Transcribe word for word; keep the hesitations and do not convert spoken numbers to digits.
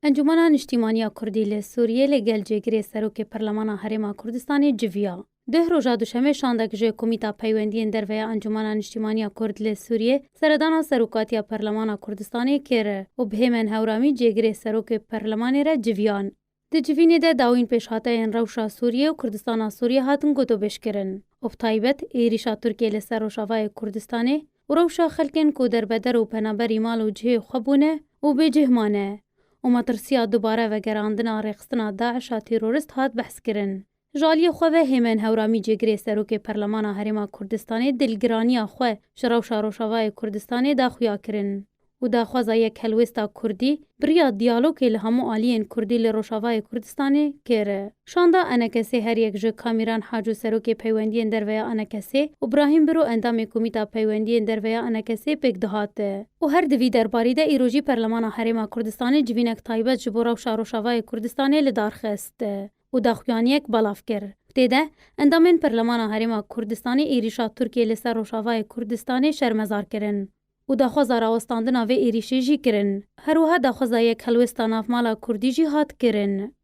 Encûmena Niştîmaniya Kurdî li Sûriyê li gel cêgirê Serokê Perlemana Herêma Kurdistanê civiya. Duh roja duşemê şandek ji Komîta Peywendiyên Derve ya Encûmena Niştîmaniya Kurd li Sûriyê seredana serokatiya Perlemana Kurdistanê kir û bi hêmen hewramî cêgirê Serokê Perlemanê re civiyan. Di civînê de dawîn pêşhateyên rewşa Sûriyê û Kurdistana Sûriyê hatin gotobêjkirin û bi taybet êrîşa Tirkiyê li ser Rojavayê Kurdistanê û rewşa xelkên ku derbeder û penaberî mal û cihê xwe bûne û bêcih mane û metirsiya dubare vegerandina rêxistina DAIŞa terorîst hat behskirin. Ji aliyê xwe ve hêmen hewramî cêgirê Serokê Perlemana Herêma Kurdistanê dilgiraniya xwe ji rewşa Rojavayê Kurdistanê da xuya kirin û daxwaza yek helwêsta Kurdî bi riya diyalogê li hemû aliyên Kurdî li Rojavayê Kurdistanê kir. Şanda ENKSê her yek ji Kamîran Haco Serokê Peywendiyên Derve ya ENKSê û Brahîm Biro endamê Komîta Peywendiyên Derve ya ENKSê pêk dihat û her di vî derbarî de îro jî Perlemana Herêma Kurdistanê civînek taybet ji bo rewşa Rojavayê Kurdistanê li dar xist û daxuyaniyek belav kir. Tê de endamên Perlemana Herêma Kurdistanê êrîşa Tirkiyê li ser Rojavayê Kurdistanê şermezar kirin û daxwaza rawestandina vê êrîşê jî kirin. Her wiha daxwaza yek helwêsta navmala Kurdî jî hat kirin.